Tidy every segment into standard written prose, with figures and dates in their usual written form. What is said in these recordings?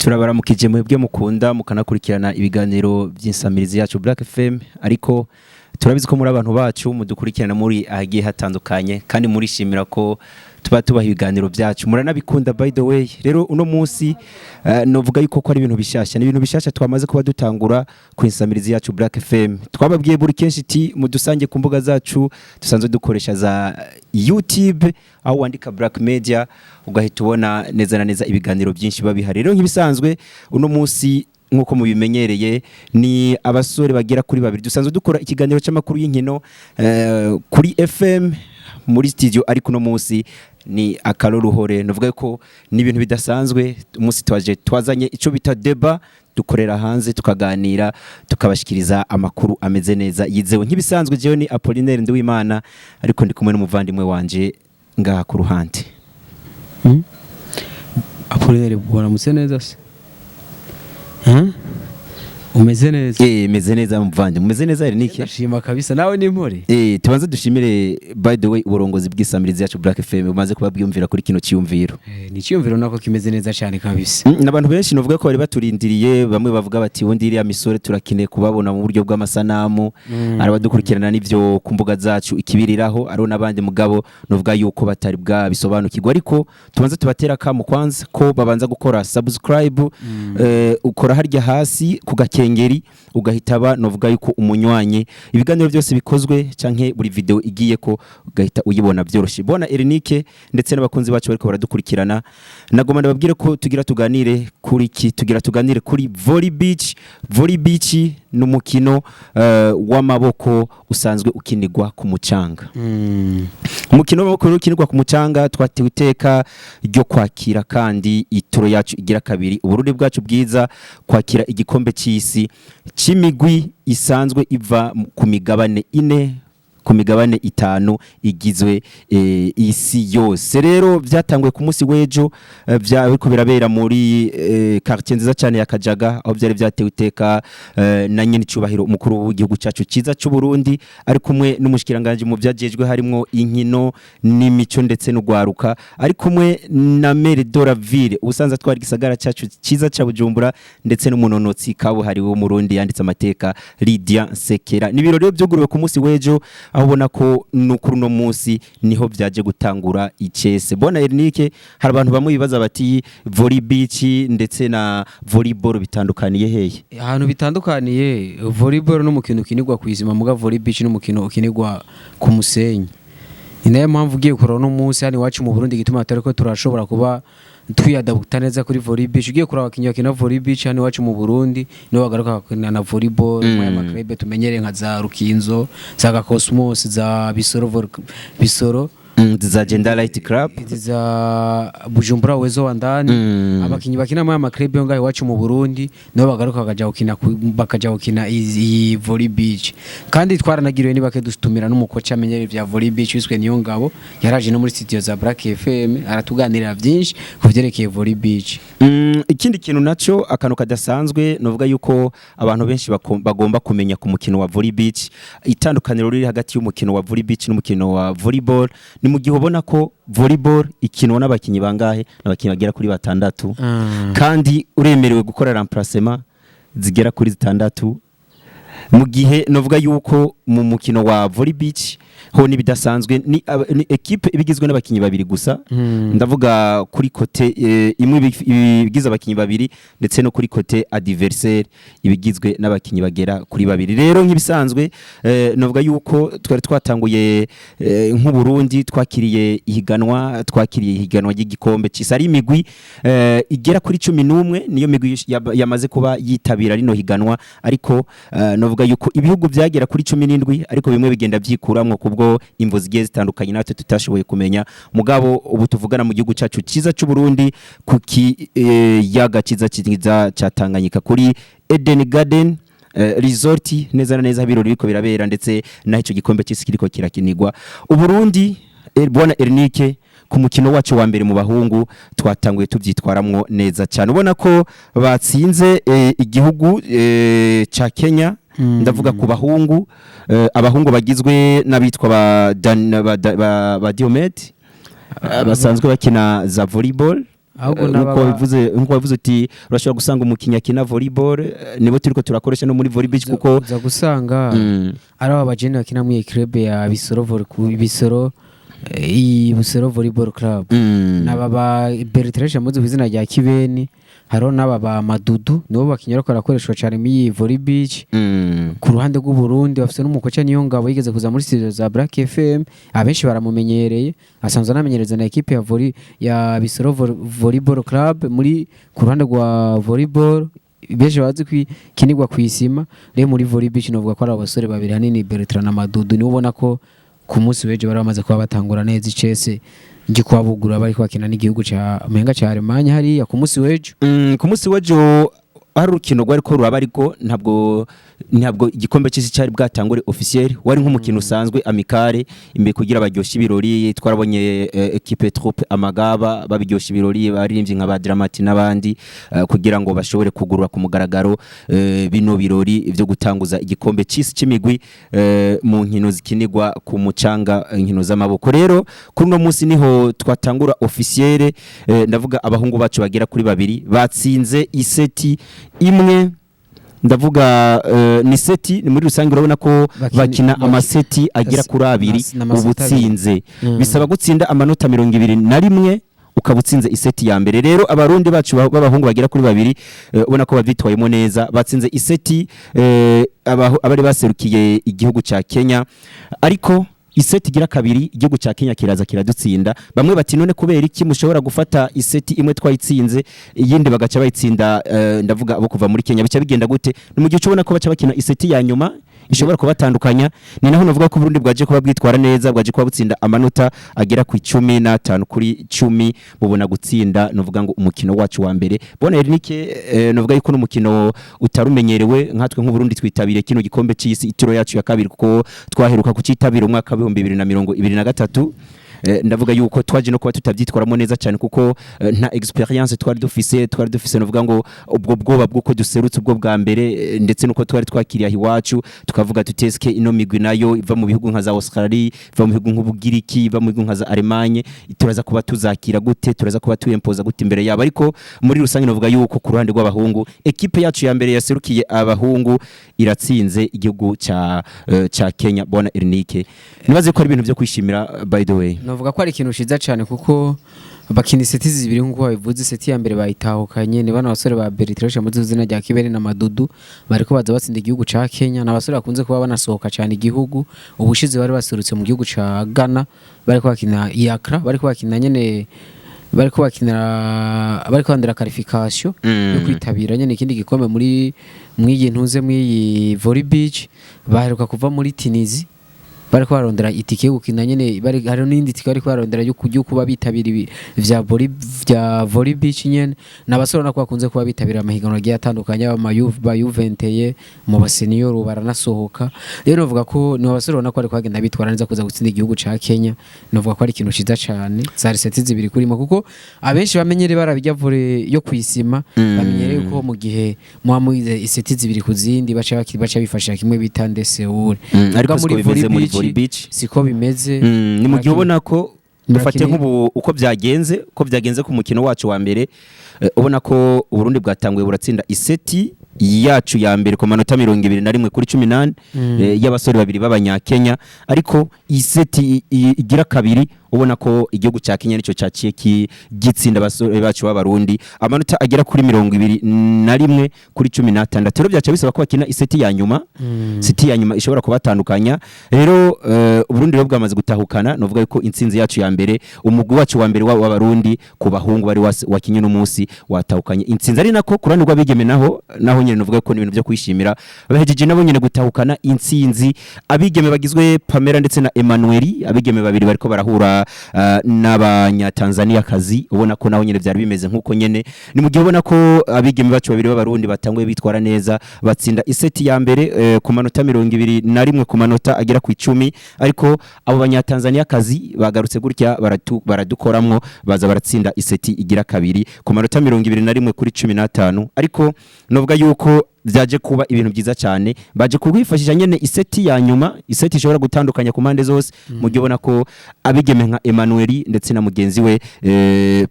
Turabaramukije mwebwe mukunda mukanakurikirana ibiganiro by'insamirizi yacu Black FM, ariko turabizi ko muri abantu bacu mudukurikirana muri ahagiye hatandukanye, kandi murishimira ko tuba tubaha ibiganiro byacu, muranabikunda. By the way rero, uno munsi novuga yuko ko ari ibintu bishasha, ni ibintu bishasha twamaze kuba dutangura ku insamirizi yacu Black FM. Twababwiye buri kenshi iti mudusange ku mbuga zacu dusanzwe dukoresha za YouTube, aho wandika Black Media ugahita ubona neza na neza ibiganiro byinshi biba bihari. Rero nk'ibisanzwe, uno munsi nk'uko mubimenyereye ni abasore bagera kuri babiri dusanzwe dukora ikiganiro cy'amakuru y'inkino kuri FM muri studio, ariko uno munsi ni akaroruhore. Nuvuga ko ni ibintu bidasanzwe. Umunsi twaje twazanye ico bita débat, dukorera hanze, tukaganira, tukabashikiriza amakuru ameze neza yizewe. Nk'ibisanzwe, jewe ni Apollinaire Nduwimana, ariko ndi kumwe n'umuvandimwe wanje ngaha ku ruhande. Apollinaire, waramutse neza se? Huh? Umeze neza? Meze neza muvandimwe, meze neza Ernike? Ndashima kabisa, nawe ni impore? Tubanze dushimire by the way uburongozi bw'isamirizi yacu Black FM bumaze kuba bwiyumvira kuri kino cyiyumviro. Ni icyiyumviro nako kimeze neza cyane kabisa. N'abantu benshi novuga ko bari baturindiriye. Bamwe bavuga bati ubundi iriya misore turakeneye kubabona mu buryo bw'amasanamu. Arabadukurikirana n'ivyo ku mbuga zacu ikibiriraho, ariho n'abandi mugabo novuga yuko batari bwabisobanukirwa, ariko tubanze tubatera akamo kwanza ko babanza gukora subscribe. Ukora harya hasi ku gakengeri ugahita ba novuga yuko umunywanyi, ibiganiro byose bikozwe canke buri video igiye ko ugahita uyibona byoroshye. Bona Ernike ndetse n'abakunzi bacu bariko baradukurikirana, nagoma ndababwire ko tugira tuganire kuri ki? Tugira tuganire kuri volley beach. Volley beach ni umukino w'amaboko usanzwe ukinirwa ku mucanga. Umukino w'amaboko rero ukinirwa ku mucanga, twatewe iteka ryo kwakira kandi ituro yacu igira kabiri, Uburundi bwacu bwiza, kwakira igikombe cy'isi c'imigwi isanzwe iva ku migabane ine, ku migabane itanu igizwe isi yose. Rero byatanguye ku munsi w'ejo, biriko birabera muri quartier nziza cyane ya Kajaga, aho byari byatewe iteka na nyene icubahiro umukuru w'igihugu cyacu cyiza cy'u Burundi, ari kumwe n'umushikiranganje mu byajejwe harimwo inkino n'imico ndetse n'ugwaruka, ari kumwe na maire de la ville ubusanzwe atwara igisagara cyacu cyiza cya Bujumbura, ndetse n'umunonotsi kabuhariwe w'Umurundi yanditse amateka Lydia Nsekera. Ni ibirori rero byuguruwe ku munsi w'ejo, aho ubona ko nukuri uno munsi niho byaje gutangura icese. Bona Ernike, hari abantu bamwe bibaza bati volley beach ndetse na volleyball bitandukaniye hehe? Ahantu bitandukaniye, volleyball n'umukino ukinirwa ku izima, muga volley beach n'umukino ukinirwa ku musenyi. Ni nayo mpamvu ugiye kureba uno munsi hano iwacu mu Burundi igituma atari ko turashobora kuba twiyadabuta neza kuri volley beach. Ugiye kureba abakinnyi bakina volley beach hano iwacu mu Burundi nibo bagaruka bakina na volleyball mu aya maklube tumenyereye nka za Rukinzo, za Cosmos, za Bisoro, Bisoro. Za Gender Light Club. Izi za Bujumbura Uwezo wa ndani. Abakinyi bakina muri aya maklube yo ngaho iwacu mu Burundi nibo bagaruka bakaja gukina iyi volley beach. Kandi twaranagiriwe ni bake dutumira n'umukoca amenyereye vya volley beach wiswe niyo ngabo, yaraje no muri studio za Black FM aratuganirira byinshi ku vyerekeye volley beach. Ikindi kintu naco, akantu kadasanzwe novuga yuko abantu benshi bagomba kumenya ku mukino wa volley beach, itandukaniro riri hagati y'umukino wa volley beach n'umukino wa volleyball, ni mu gihe ubona ko volleyball ikinwa n'abakinyi bangahe? N'abakinyi bagera kuri batandatu, kandi uremerewe gukora remplacement zigera kuri zitandatu, mu gihe novuga yuko mu mukino wa volley beach ho nibidasanzwe, ni équipe ibigizwe n'abakinyi babiri gusa. Ndavuga kuri côté imwe ibigize abakinyi babiri, ndetse no kuri côté adversaire ibigizwe n'abakinyi bagera kuri babiri. Rero nk'ibisanzwe, novuga yuko twari twatanguye nk'u Burundi twakiriye ihiganwa ry'igikombe c'isi, ari imigwi igera kuri 11 niyo migwi yamaze kuba yitabira rino higanwa. Ariko novuga yuko ibihugu byagera kuri 17, ariko bimwe bigenda byikuramwo kubwo imvo zigiye zitandukanye natwe tutashoboye kumenya. Mugabo ubu tuvugana, mu gihugu cyacu cyiza cy'u Burundi, ku kiyaga cyiza cyiza cya Tanganyika, kuri Eden Garden Resort, neza na neza ibirori biriko birabera, ndetse naho ico gikombe cy'isi kiriko kirakinirwa. Uburundi, bwana Ernike, ku mukino wacu wa mbere mu bahungu twatanguye tubyitwaramwo neza cyane. Ubona ko batsinze igihugu ca Kenya. Ndavuga ku bahungu, abahungu bagizwe n'abitwa ba, Dan, ba, ba, ba Diomed, basanzwe bakina za volleyball. Ahubwo Nkuko wabivuze uti urashobora gusanga umukinnyi akina volleyball, nibo turiko turakoresha no muri volley beach kuko uza gusanga ari aba bajene bakina muri iyi club ya Bisoro Volley, Bisoro, iyi Busoro Volleyball Club, n'aba ba Bertrand muzi ku izina rya Kibeni, hariho n'aba ba Madudu, nibo bakinnyi bariko barakoreshwa cyane muri iyi volley beach. Ku ruhande rw'u Burundi bafite n'umukoca niyo ngabo yigeze kuza muri studio za Black FM, abenshi baramumenyereye, asanzwe anamenyereza na equipe ya volley ya Bisoro Volleyball Club. Muri ku ruhande rwa volleyball benshi bazi kwikinirwa ku isima, rero muri volley beach novuga ko ari abasore babiri hanini, Bertrand na Madudu, nibo ubona ko ku munsi w'ejo bari bamaze kuba batangura neza icese ngikwabugura, bari bakina n'igihugu ca Menga ca Allemagne hariya ku munsi w'ejo. Ku munsi w'ejo hari urukino rwari ko ruraba, ariko ntabwo igikombe cy'isi cyari bwatangure officiel, wari nk'umukino usanzwe amical imbere kugira baryoshye ibirori. Twarabonye équipe troupe Amagaba babiryoshye ibirori, baririmbye nka ba Dramati n'abandi, kugira ngo bashobore kugurura ku mugaragaro bino birori byo gutanguza igikombe cy'isi cy'imigwi mu nkino zikinirwa ku mucanga, inkino z'amaboko. Rero kuri uno munsi niho twatangura officiel, ndavuga abahungu bacu bagera kuri babiri batsinze iseti imwe, ndavuga ni seti, ni muri rusange urabona ko bakina amaseti agera kuri abiri. N'amaseti abiri. Ubutsinze bisaba gutsinda amanota 21 ukaba utsinze iseti ya mbere. Rero Abarundi bacu b'abahungu bagera kuri babiri, ubona ko bavyitwayemo neza, batsinze iseti abari baserukiye igihugu ca Kenya, ariko iseti igira kabiri igihugu ca Kenya kiraza kiradutsinda. Bamwe bati: "None kubera iki mushobora gufata iseti imwe twayitsinze, iyindi bagaca bayitsinda?" Ndavuga abo kuva muri Kenya, bica bigenda gute? Ni mu gihe ubona ko baca bakina iseti ya nyuma ishobora kubatandukanya. Ni naho navuga ko Burundi bwaje kuba bwitwara neza, bwaje kuba butsinda amanota agera ku 15 kuri 10, bubona gutsinda novuga ngo umukino wacu wa mbere. Bona Ernike, novuga yuko n'umukino utarumenyerewe nkatwe nk'u Burundi twitabiriye kino gikombe cy'isi ituro yacu ya kabiri, kuko twaheruka kucitabira umwaka wa 2023. Ndavuga yuko twaje no kuba tutabyitwaramo neza cyane kuko nta experience twari dufise, novuga ngo ubwo bwoba bw'uko duserutse ubwo bwa mbere, ndetse nuko twari twakiriye aho iwacu, tukavuga tuti: "Eske ino migwi nayo iva mu bihugu nka za Australia, iva mu bihugu nk'Ubugiriki, iva mu bihugu nka za Allemagne, turaza kuba tuzakira gute? Turaza kuba tuyempoza gute imbere yabo?" Ariko muri rusange novuga yuko ku ruhande rw'abahungu, ekipe yacu ya mbere yaserukiye abahungu iratsinze igihugu ca Kenya. Bona Ernike, nibaze ko ari ibintu byo kwishimira, by the way. Navuga ko ari ikintu ciza cyane kuko bakina iseti zibiri nk'uko babivuze. Iseti ya mbere bayitahukanye ni bano basore ba Bertrand muzi izina rya Kibere na Madudu, bariko baza batsinda igihugu ca Kenya. Ni abasore bakunze kuba banasohoka cyane igihugu. Ubushize bari baserutse mu gihugu ca Ghana, bariko bakina i Accra, bariko bakina nyene, bariko bakinira, bariko bandira qualification yo kwitabira nyene ikindi gikombe muri mw'iyi ntuze, mw'iyi volley beach. Baheruka kuva muri Tunisie, bariko barondera itike yo gukina nyene, bari hari n'indi tike bariko barondera yo kuba bitabira ibi vya volley beach nyene. N'abasore nako bakunze kuba bitabira amahiganwa agiye atandukanye, aba ba Juventeye mu ba senior baranasohoka. Rero novuga ko ni abasore ubona ko bariko bagenda bitwara neza. Kuza gutsinda igihugu ca Kenya, novuga ko ari ikintu ciza cane. Zari seti zibiri kurimo, kuko abenshi bamenyere barabijya volley yo kwisima, bamenyereye ko mu gihe muba mugize iseti zibiri ku zindi baca bifasha kimwe bita ndeseure. Ariko siko bimeze muri volley beach. Siko bimeze. Ni mu gihe ubona ko dufate nk'ubu uko byagenze ku mukino wacu wa mbere, ubona ko Uburundi bwatanguye buratsinda iseti yacu ya mbere ku manota 21 kuri 18 y'abasore babiri b'Abanyakenya, ariko iseti igira kabiri ubona ko igihugu cya Kenya nicyo cyaciye gitsinda abasore bacu b'Abarundi amanota agera kuri 21 kuri 16. Rero byaca bisaba ko bakina iseti ya nyuma, seti ya nyuma ishobora kubatandukanya. Rero Uburundi rero bwamaze gutahukana, novuga yuko intsinzi yacu ya mbere, umugwi wacu wa mbere w'Abarundi ku bahungu bari wakinye no munsi watahukanye intsinzi. Ari nako ku ruhande rw'abigeme naho nyene novuga ko ni ibintu byo kwishimira, bahejeje nabo nyene gutahukana intsinzi. Abigeme bagizwe Pamela ndetse na Emmanuel, abigeme babiri bariko barahura n'Abanyatanzania kazi, ubona ko naho nyene byari bimeze nkuko nyene. Ni mu gihe ubona ko abigeme bacu babiri b'Abarundi batanguye bitwara neza, batsinda iseti ya mbere ku manota 21 ku manota agera ku 10, ariko abo Banyatanzania kazi bagarutse gutya baradukoramwo, baza baratsinda iseti igira kabiri ku manota 21 kuri 15. Ariko novuga yuko vyaje kuba ibintu byiza cyane. Baje kubwifashisha nyene iseti ya nyuma, iseti ishobora gutandukanya ku mpande zose, mu gihe ubona ko abigeme nka Emmanuel ndetse na mugenzi we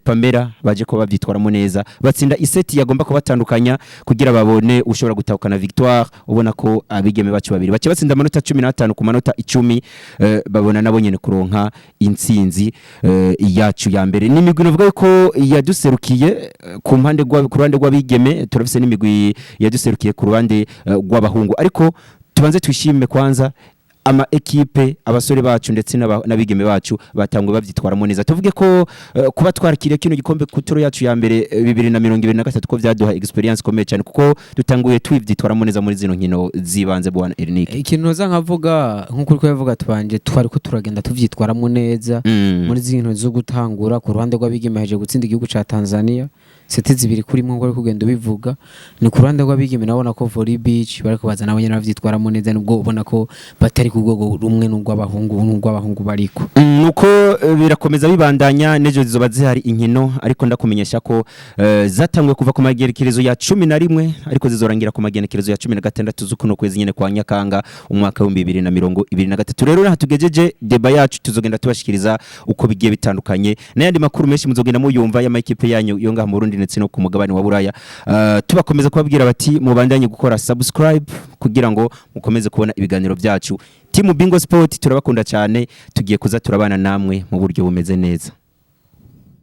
Pamela baje kuba bavyitwaramo neza, batsinda iseti yagomba kubatandukanya kugira babone ushobora gutahukana victoire. Ubona ko abigeme bacu babiri bace batsinda amanota 15 ku manota 10, babona nabo nyene kuronka intsinzi yacu ya mbere. Ni imigwi navuga yuko yaduserukiye ku ruhande rw'abigeme. Turafise n'imigwi yaduserukiye ku ruhande rw'abahungu, ariko tubanze twishime kwanza ama ekipe, abasore bacu ndetse n'abigeme bacu batangwe bavyitwaramo neza. Tuvuge ko kuba twarakiriye kino gikombe ku turo yacu ya mbere 2023, ko vyaduha experience ikomeye cyane, kuko dutanguye twivyitwaramo neza muri zino nkino zibanze, bwana Ernike. Ikintu noza nkavuga, nk'uko uri kubivuga, tubanje twari ko turagenda tuvyitwaramo neza muri zino zo gutangura. Ku ruhande rw'abigeme haje gutsinda igihugu ca Tanzania seti 2-1, nk'uko uri kugenda ubivuga. Ni ku ruhande rw'abigeme, nabona ko Volley Beach bariko baza nabo nyene bavyitwaramo neza, nubwo ubona ko batari ku rwego rumwe n'urw'abahungu bariko. Nuko birakomeza bibandanya. N'ejo zizoba zihari inkino, ariko ndakumenyesha ko zatanguye kuva ku magerekerezo ya 11, ariko zizorangira ku magenekerezo ya 16 z'ukuno kwezi nyene kwa Nyakanga, umwaka wa 2023. Rero naha tugejeje débat yacu, tuzogenda tubashikiriza uko bigiye bitandukanye n'ayandi makuru menshi muzogenda muyumva y'amakipe yanyu yo ngaha mu Burundi ndetse no ku mugabane wa Buraya. Tubakomeza kubabwira bati mubandanye gukora subscribe kugira ngo mukomeze kubona ibiganiro byacu. Team Bingo Sport, turabakunda cyane. Tugiye kuza turabana namwe mu buryo bumeze neza.